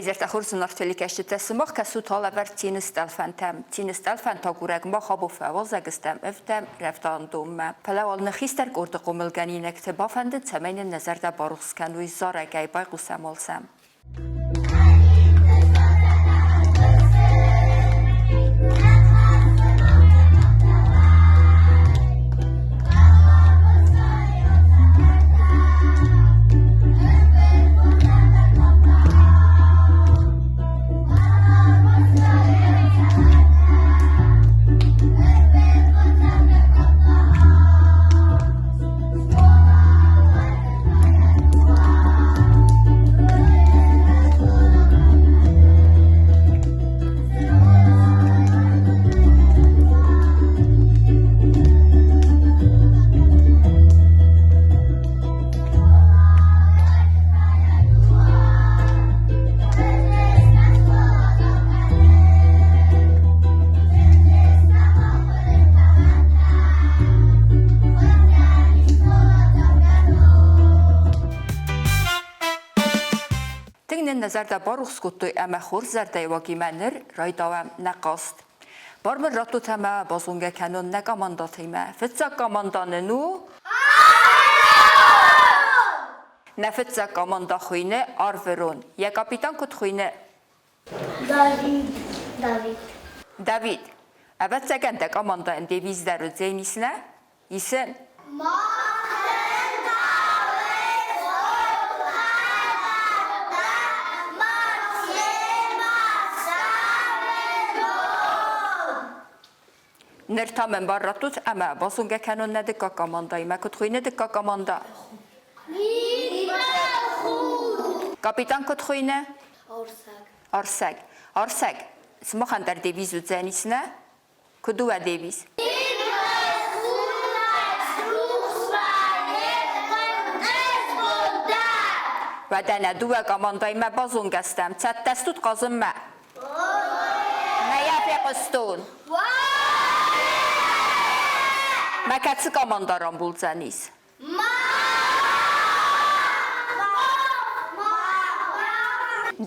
Изӕртӕ хорз зынаргъ телекӕсджытӕ, сымах кӕсут алӕвӕрд Цины стъӕлфӕнтӕм. Цины стъӕлфӕнтӕ агурӕг мах абон фӕуазӕг стӕм ӕвдӕм рӕвдауӕндонмӕ. Фӕлӕ уал нӕ хистӕр къорды хъомылгӕнинӕгты бафӕндыд, цӕмӕй нын нӕ зӕрдӕ барухс кӕной зарӕгӕй, байхъусӕм уал сӕм. Тынг нын нӕ зӕрдӕ барухс кодтой ӕмӕ хорз зӕрдӕйыуагимӕ ныр райдауӕм нӕ хъазт. Бар мын раттут ӕмӕ базонгӕ кӕнон нӕ командӕтимӕ. Фыццаг командӕ нын у Нӕ фыццаг командӕ хуыйны Арвырон. Йӕ капитан куыд хуыйны? Давид. Давид. Давид. Ӕвӕццӕгӕн дӕ командӕйӕн девиз дӕр уыдзӕнис, нӕ? Исӕн? Ныр та мӕм бар раттут ӕмӕ базонгӕ кӕнон нӕ дыккаг командӕимӕ. Куыд хуыйны дыккаг командӕ? Капитан куыд хуыйны? Арсӕг. Арсӕг. Арсӕг. Сымахӕн дӕр девиз уыдзӕнис, нӕ? Куыд у уӕ девиз? Уӕдӕ нӕ дыууӕ командӕимӕ базонгӕ стӕм. Цӕттӕ стут хъазынмӕ? Нӕ йӕ фехъуыстон. Мӕ кӕцы командӕ рамбулдзӕнис?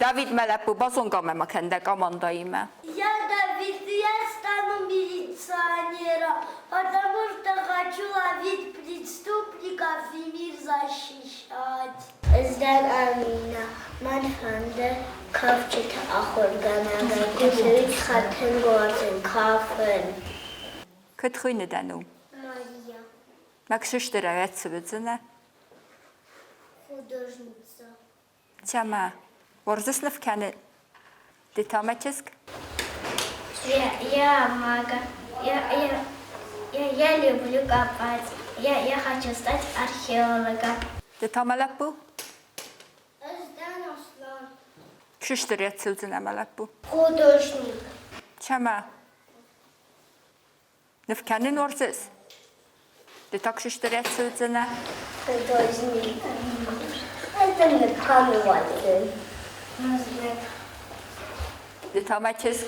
Давид, мӕ лӕппу, базонгӕ мӕ ма кӕн дӕ командӕимӕ. Я Давид, я стану милиционером, потому что хочу ловить преступников и мир защищать. Ӕз дӕн Амина. Мӕн фӕнды кафджыты ахуыргӕнӕгӕй кусын, хӕтын уарзын, кафын. Куыд хуыйны дӕ ном? Мария. Мӕ ксыстыр ӕрцӕудзынӕ? Художница. Цӕмӕ? Уарзыс ныв кӕнын? Ды та, мӕ чызг? Я мага. Я люблю копать. Я хочу стать археологом. Ды та, мӕ лӕппу? Ӕз дӕн Аслан. Ксыстыр ӕрцӕудзынӕ, мӕ лӕппу? Художник. Цӕмӕ? Ныв кӕнын уарзыс? Ды та ксыстыр ӕрцӕудзынӕ? Художник. Ӕз дӕн ныв кӕнын уарзын. Ды та, мӕ чызг?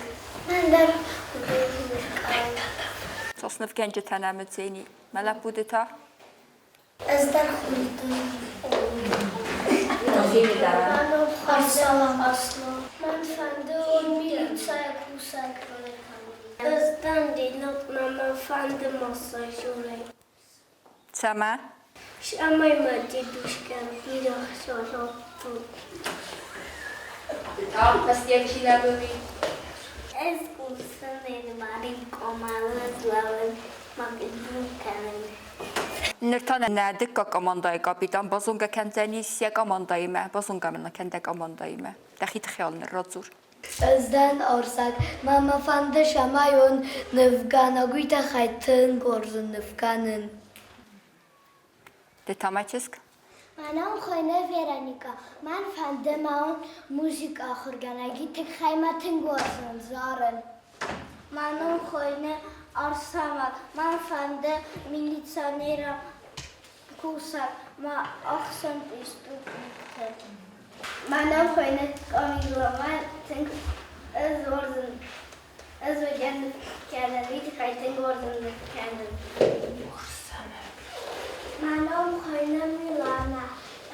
Мӕн дӕр художник. Цас нывгӕнджытӕ нӕм уыдзӕни? Мӕ лӕппу, ды та? Ӕз дӕр худын. Мӕн фӕнды милицӕйы кусӕг. Ӕз дӕн Динат, мӕ фӕнды массажерӕй. Цӕмӕ? Цӕмӕй мӕ дедушкӕн бирӕ хца радтон. Ӕз кусын Марин Къомалы злауын магазин кӕнын. Ныр та нӕ дыккаг командӕйы капитан базонгӕ кӕндзӕнис йӕ командӕимӕ, базонгӕ мын кӕн дӕ командӕимӕ. Дӕхи тыххӕй ныр радзур. Ӕз дӕн Арсаг. Мӕ мӕ фӕнды самайон нывгӕнӕг, уый тыххӕй тынг уарзын ныв кӕнын. Ды та, мӕ чызг? Мӕнӕн хуыйны Вероника. Мӕн фӕнды мӕ музыкӕ ахуыргӕнӕги тыххӕй мӕ тынг уарзын зарын. Мӕнӕн хуыйны Арсӕмӕг. Мӕн фӕнды милиционерӕн кусӕг мӕ ӕхсӕн преступникты. Мӕнӕн хуыйны Камилла. Мӕн тынг ӕз уарзын ӕз уыдӕн кӕнын, уый тыххӕй тынг уарзын кӕнын. Мӕ ном хуыйны Милана.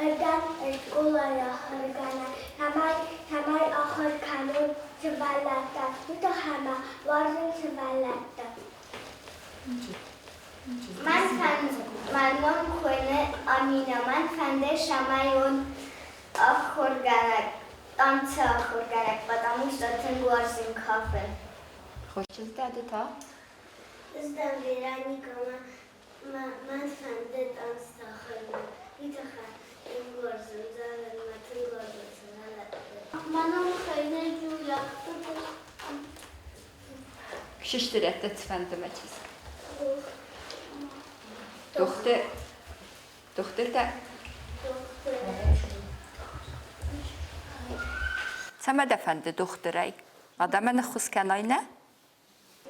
Ӕрдӕн дӕн скъолайы ахуыргӕнӕг, цӕмӕй цӕмӕй ахуыр кӕнон сывӕллӕттӕ, уый тыххӕй мӕ уарзын сывӕллӕтты. Мӕн фӕнды, мӕ ном хуыйны Аминӕ, мӕн фӕнды самайон ахуыргӕнӕг, танцы ахуыргӕнӕг, потому что тынг уарзын кафын. Хорз чызг дӕ ды та? Ӕз дӕн Вероникӕ, мӕн фӕнды танцты ахуырмӕ, уый тыххӕй тынг уарзын зарынмӕ, тынг уарзын сывӕллӕтты. Мӕ ном хуыйны Юля. Ксыстырӕттӕ цыфӕнды мӕ чызг. Дохтыр. Дохтыртӕ? Цӕмӕ дӕ фӕнды дохтырӕй? Адӕмӕн ӕххуыс кӕнай, нӕ?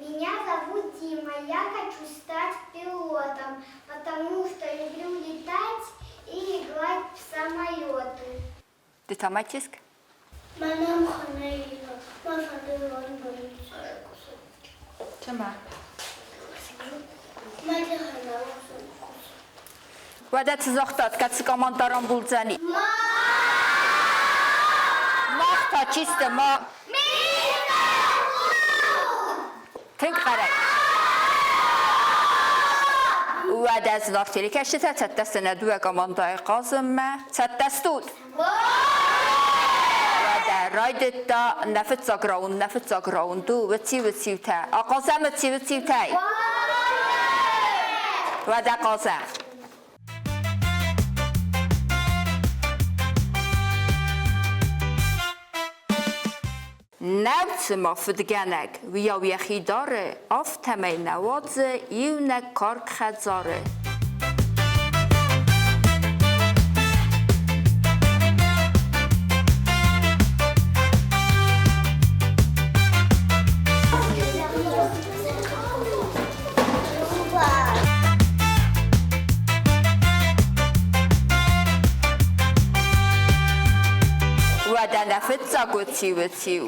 Меня зовут Дима, я хочу стать пилотом, потому что люблю летать и играть в самолеты. Ды та мӕ чызг? Мӕ ном хуыйны Ирина, мӕ фӕнды Лондоны кусын. Цӕмӕ? Мӕ тыххӕй нӕ уарзын кусын. Уӕдӕ цы загътат, кӕцы командӕ рамбулдзӕни? Мах та чисто ма... Тынг хъӕрӕй. Уӕдӕ зынаргъ телекӕсджытӕ цӕттӕ сты нӕ дыууӕ командӕйы хъазынмӕ. Цӕттӕ стут? Уӕдӕ райдыдта нӕ фыццаг раунд, нӕ фыццаг раунд у уыци-уыциутӕ. Ахъазӕм уыци-уыциутӕй? Уӕдӕ хъазӕм. Нӕу цыма фыдгӕнӕг, уыйау йӕхи дары, афтӕмӕй нӕ уадзы иунӕг карк хӕдзары. Уӕдӕ нӕ фыццаг уыциу-уыциу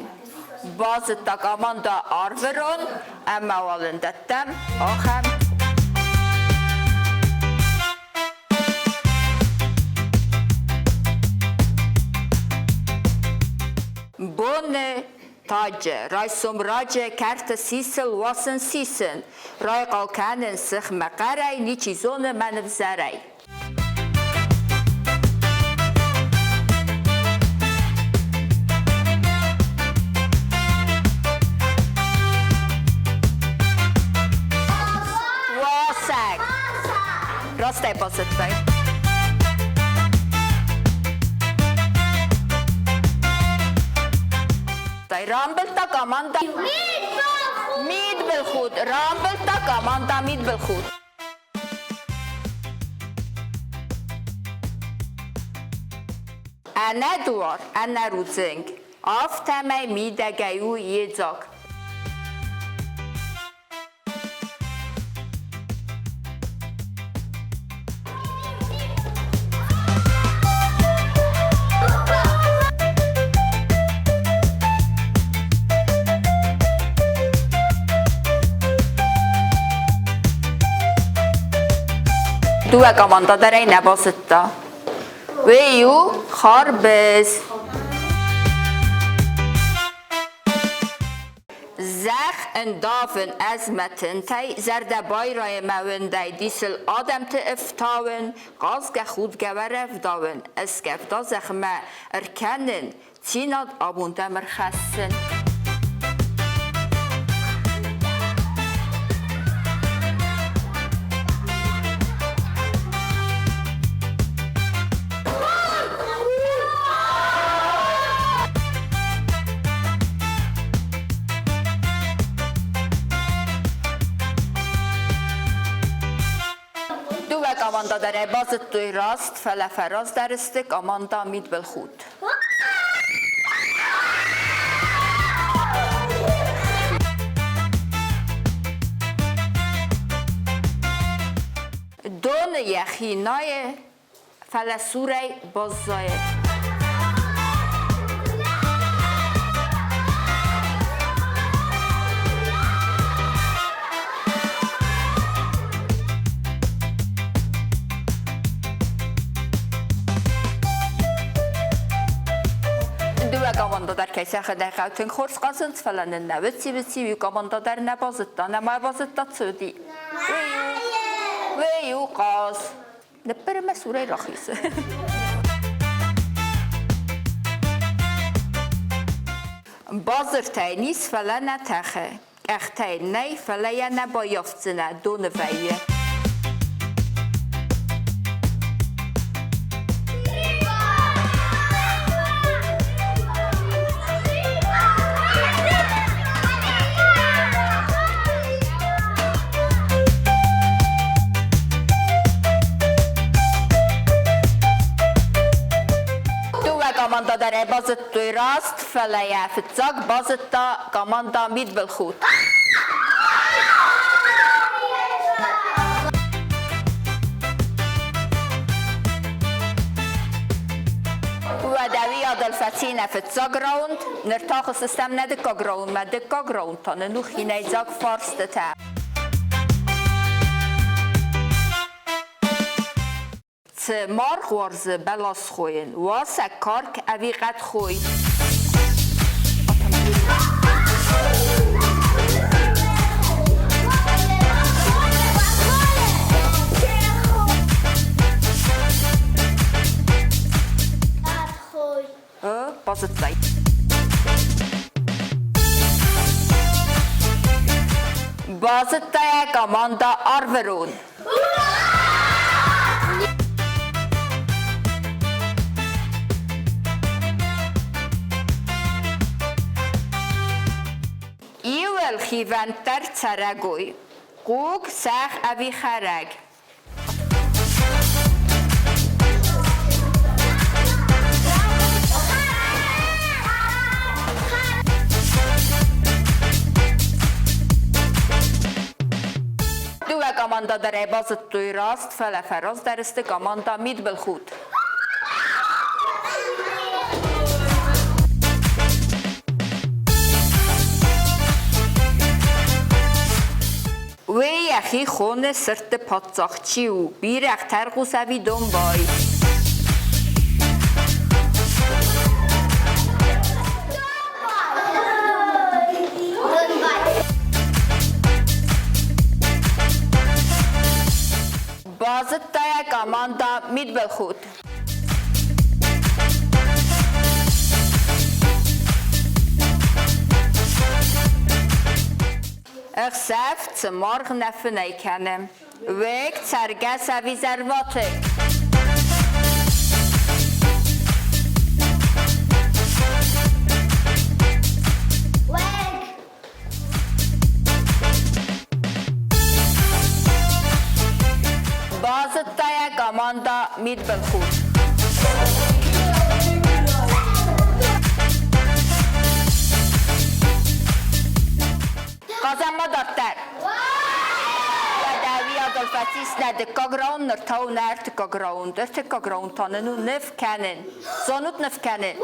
базыдта командӕ Арвырон ӕмӕ уал ын дӕттӕм ахӕм Боны таджы, райсом раджы кӕрты сисыл уасын сисын, райхъал кӕнын сыхмӕ хъӕрӕй, ничи зоны мӕн ӕвзӕрӕй. Уасӕг! Растӕй базыдтай. Рамбылдта команда Мидбылхуд. Рамбылдта команда Мидбылхуд. Ӕнӕ дуар, ӕнӕ рудзынг, афтӕмӕй мидӕгӕй у йедзаг. Дыууӕ командӕ дӕр ӕй нӕ базыдта. Уый у харбыз. Зӕхх ӕндавын ӕз мӕ тынтӕй, зӕрдӕ байрайы мӕ уындӕй, дисыл адӕмты ӕфтауын, хъазгӕ-худгӕ уӕ рӕвдауын, ӕскъӕфта зӕхмӕ ӕркӕнын, цинад абонтӕм ӕрхӕссын. Дыууӕ командӕ дӕр ӕй базыдтой раст, фӕлӕ фӕраздӕр сты командӕ Мидбылхудт. Доны йӕхи найы, фӕлӕ сурӕй баззайы. Кӕй сӕхӕдӕг хъӕу тынг хорз хъазынц, фӕлӕ нын нӕ уыци-уыци иу командӕ дӕр нӕ базыдта, нӕма базыдта цы уыди. Уый у хъаз. Ныппыры мӕ цурӕй рахицы. Базыртӕй низ, фӕлӕ нӕ тӕхы. Къӕхтӕй нӕй, фӕлӕ йӕ нӕ баййафдзынӕ, доны вӕййы. Дыууӕ командӕ дӕр ӕй базыдтой раст, фӕлӕ йӕ фыццаг базыдта командӕ Мидбылхудт. Уӕдӕ уыйадыл фӕци нӕ фыццаг раунд, ныр та хъусыстӕм нӕ дыккаг раундмӕ. Дыккаг раунд та нын у хинӕйдзаг фарстытӕ. Цы маргъ уарзы бӕлас хойын, уасӕг, карк ӕви хъӕдхой? Хъӕдхой. Базыдтай. Базыдта йӕ командӕ Арвырон. Иу ӕлхъивӕнддӕр цӕрӕгой. Хъуг, сӕгъ ӕви хӕрӕг? Дыууӕ командӕ дӕр ӕй базыдтой раст, фӕлӕ фӕраздӕр сты командӕ Мидбылхудт. Уый йӕхи хоны сырдты паддзах чи у, бирӕгъ, тӕрхъус ӕви домбай? Базыдта йӕ командӕ Мидбылхудт. Ӕхсӕв цы маргъ нӕ фынӕй кӕны, уыг цӕргӕс ӕви зӕрватыкк? Уӕг! Базыдта йӕ командӕ Мидбылхудт. Хъазӕм ма дарддӕр. Уӕдӕ уыйадыл фӕцис нӕ дыккаг раунд, ныр та у нӕ ӕртыккаг раунд. Ӕртыккаг раунд та нын у ныв кӕнын. Зонут ныв кӕнын?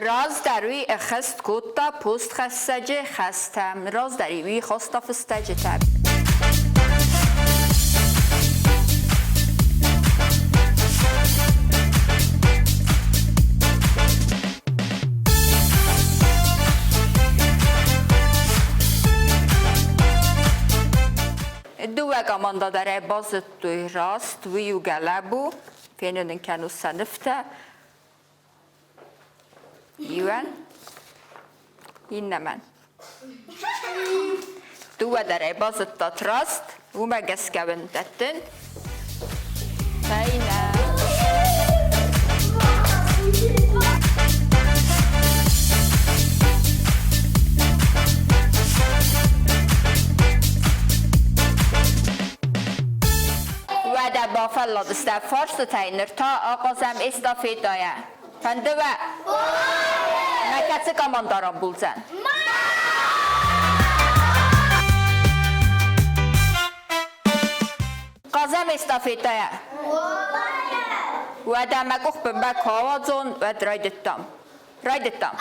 Раздӕр уый ӕххӕст кодта постхӕссӕджы хӕстӕ, раздӕр уый хаста фыстӕджытӕ. Дыууӕ командӕ дӕр ӕй базыдтой раст, уый у гӕлӕбу, фенын ын кӕнут сӕ нывтӕ. Иуӕн, иннӕмӕн. Дыууӕ дӕр ӕй базыдтат раст, уымӕ гӕсгӕ уын дӕттын фӕйнӕ. Уӕдӕ бафӕлладыстӕм фарстытӕй, ныр та ахъазӕм эстафетӕйӕ. Фӕнды уӕ? Мӕ кӕцы командӕ рамбулдзӕн? Хъазӕм эстафетӕйӕ. Уӕдӕ мӕ къух бынмӕ куы ауадзон, уӕд райдыдтам. Райдыдтам.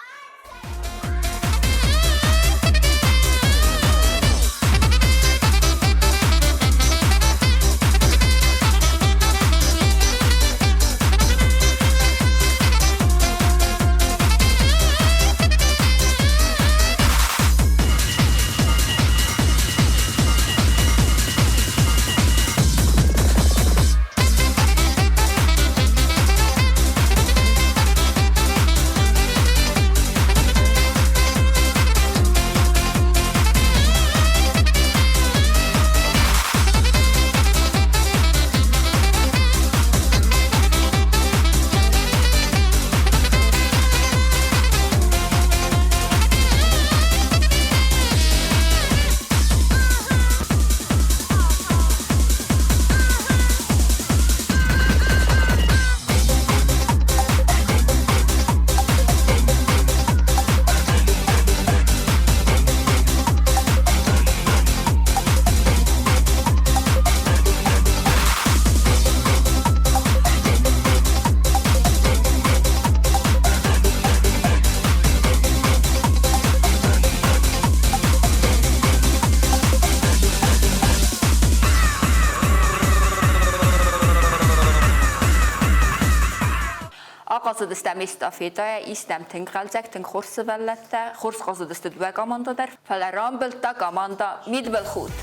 Ахъазыдыстӕм эстафетӕйӕ, истӕм тынг хъӕлдзӕг, тынг хорз сывӕллӕттӕ, хорз хъазыдысты дыууӕ командӕ дӕр, фӕлӕ рамбылдта командӕ Мидбылхудт.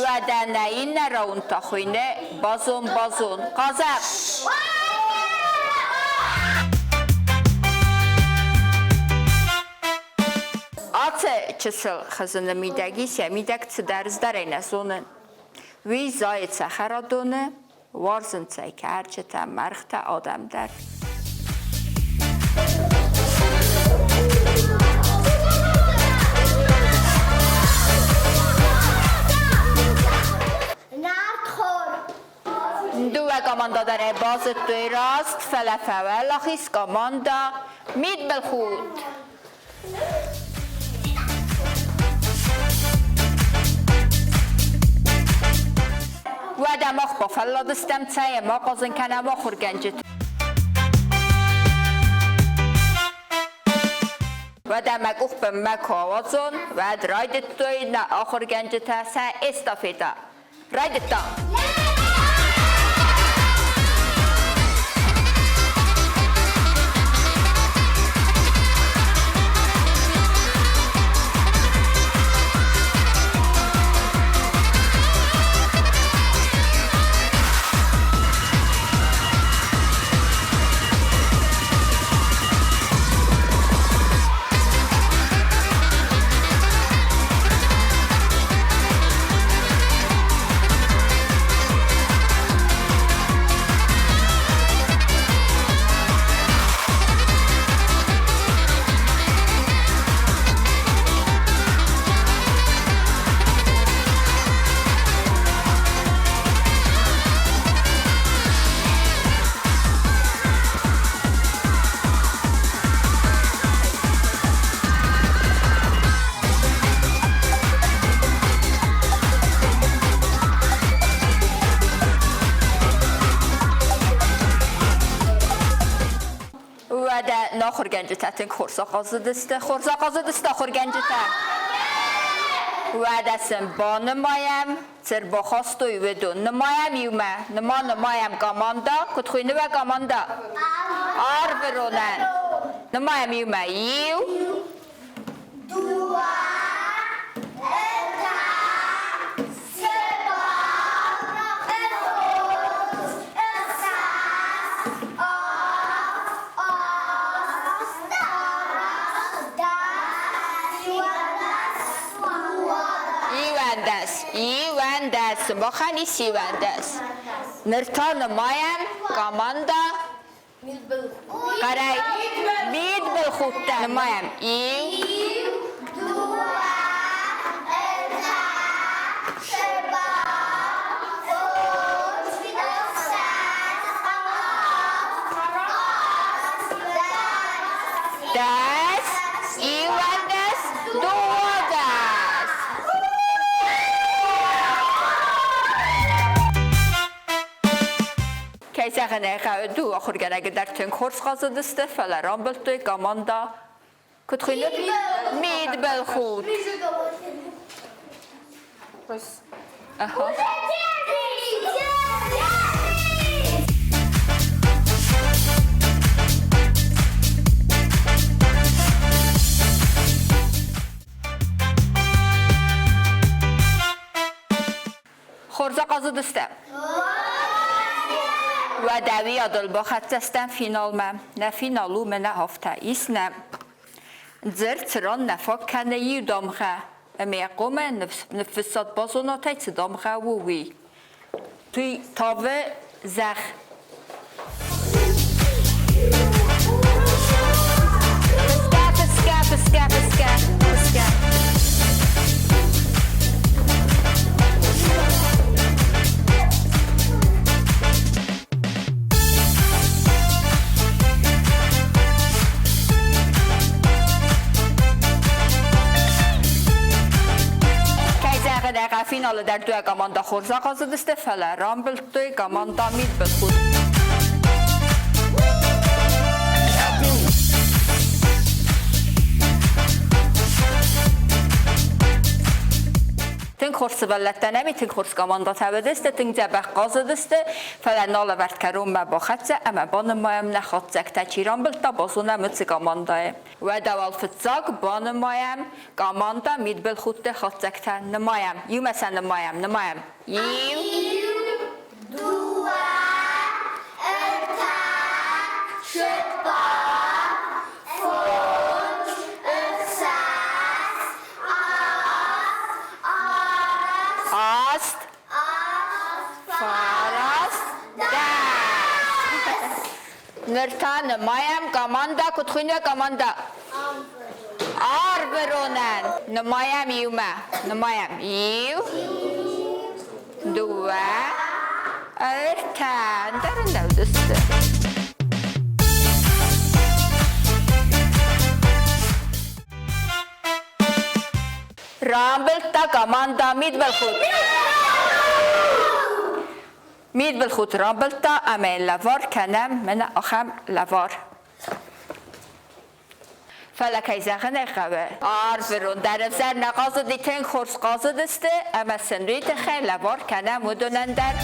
Уӕдӕ нӕ иннӕ раунд та хуыйны Базон-базон. Хъазӕм! Ацы чысыл хызыны мидӕг ис, йӕ мидӕг цыдӕр ыздӕрӕй нӕ зоны. Уый зайы цӕхӕрадоны, уарзынц ӕй кӕрчытӕ, мӕргътӕ, адӕм дӕр. Нартхор. Дыууӕ командӕ дӕр ӕй базыдтой раст, фӕлӕ фӕуӕлахиз командӕ Мидбылхудт. Уӕдӕ мах бафӕлладыстӕм, цӕй ӕмӕ ахъазын кӕнӕм ахуыргӕнджыты. Уӕдӕ мӕ къух бынмӕ куы ауадзон, уӕд райдыдтой нӕ ахуыргӕнджытӕ сӕ эстафетӕ. Райдыдта! Уӕдӕ нӕ ахуыргӕнджытӕ тынг хорз ахъазыдысты. Хорз ахъазыдысты ахуыргӕнджытӕ. Уӕдӕ сын банымайӕм, цы рбахастой, уыдон. Нымайӕм иумӕ. Ныма нымайӕм командӕ. Куыд хуыйны уӕ командӕ? Арвыронӕн. Нымайӕм иумӕ. Иу. Дыууӕ, ӕртӕ, цыппар, фондз, ӕхсӕз, авд, аст, дӕс, иуӕндӕс, Иуӕндӕс, иуӕндӕс, махӕн ис иуӕндӕс. Ныр та нымайӕм командӕ Хъӕрӕй мидбылхудтӕ нымайӕм. Иу, дыууӕ, ӕртӕ, цыппар, фондз, ӕхсӕз, авд, аст, дӕс, дӕс, иуӕндӕс, дыууадӕс. Кӕй зӕгъын ӕй хъӕуы, дыууӕ ахуыргӕнӕджы дӕр тынг хорз хъазыдысты, фӕлӕ рамбылдтой командӕ куыд хуыйны? Мидбылхудт. Ага. Хорз ахъазыдыстӕм. Уӕдӕ уыйадыл бахӕццӕ стӕм финалмӕ. Нӕ финал у мӕнӕ афтӕ. Ис нӕ дзырд, цы ран нӕ фаг кӕны иу дамгъӕ. Ӕмӕ йӕ хъуамӕ ныффыссат базонатӕй, цы дамгъӕ у, уый. Туй тавы зӕхх. Фысгӕ, фысгӕ, фысгӕ, фысгӕ, фысгӕ. Кӕй зӕгъын ӕй финалы дӕр дыууӕ командӕ хорз ахъазыдысты, фӕлӕ рамбылдтой командӕ Мидбылхудт. хорз сывӕллӕттӕ нӕм и, тынг хорз командӕтӕ уыдысты, тынг дзӕбӕх хъазыдысты, фӕлӕ нӕ лӕвӕрд кӕронмӕ бахӕццӕ ӕмӕ банымайӕм нӕ хатдзӕгтӕ, чи рамбылдта, базонӕм уыцы командӕйы. Уӕдӕ уал фыццаг банымайӕм командӕ мидбылхудты хатдзӕгтӕ нымайӕм. Иумӕ сӕ нымайӕм, нымайӕм. Иу, дыууӕ, ӕртӕ, цыппар, фондз, ӕхсӕз, аст, аст, фараст, дӕс. Ныр та нымайӕм командӕ, куыд хуыйны командӕ? Арвыронӕн. Нымайӕм иумӕ. Нымайӕм. Иу, дыууӕ, ӕртӕ. Ӕндӕр нӕ уыдысты. Рамбылдта командӕ мидбылхудт. Мидбылхудт рамбылдта ӕмӕ йын лӕвар кӕнӕм мӕнӕ ахӕм лӕвар. Фӕлӕ кӕй зӕгъын ӕй хъӕуы, арвырон дӕр ӕвзӕр нӕ хъазыди, тынг хорз хъазыдысты ӕмӕ сын уый тыххӕй лӕвар кӕнӕм уыдонӕн дӕр.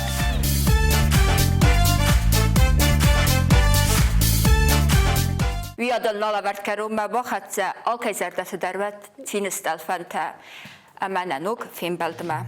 Уыйадыл лӕвӕрд кӕронмӕ бахӕццӕ алкӕй зӕрдӕты дӕр уӕд цины стъӕлфӕнтӕ ӕмӕ нӕ ног фембӕлдмӕ.